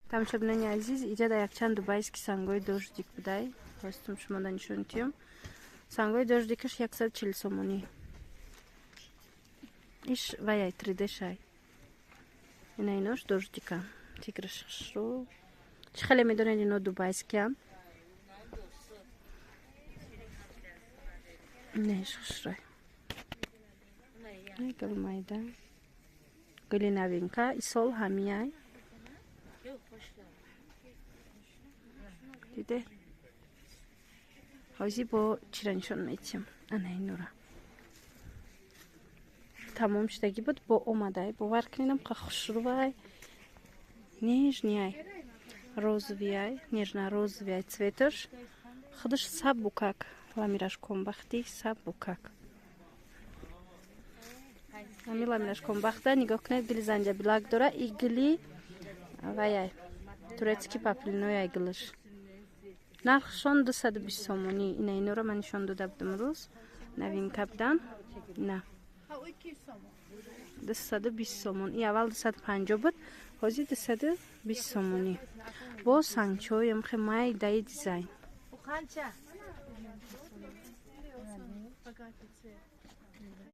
Тамошобинони азиз, иҷа дар якчанд дубайский сангои дождик будай. Хостум шумода нишон тиём. Сангои дождикаш 140 сомонӣ. Иш ваяй 3D шай. Ина инош дождика. Тиграш хушрӯ. Чӣ хеле медонед, ино дубайскиям. Инаш хушрӯй. Гул майда. Гули новинка исол ҳамияй. Диде? Ҳозир бо чира нишон метиҳам. Ана инора. Тамом шудагӣ буд, бо омадай. Бовар кунедам, қа хушрӯвай. Нежныйай. Розовыйай, нежно-розовыйай цветаш. Худаш сабукак. Ламираш комбахти сабукак. Ами ламираш комбахта, нигоҳ кунед, гили занҷабилак дора, и гили ваяй. Турецкий паплинояй гилиш. Нархшон 220 сомонӣ. Ина инора ман нишон дода будам рӯз. Новинка будан. На. 220 сомон. И аввал 250 буд, ҳозир 220 сомонӣ. Бо сангчоям хе майдаи дизайн.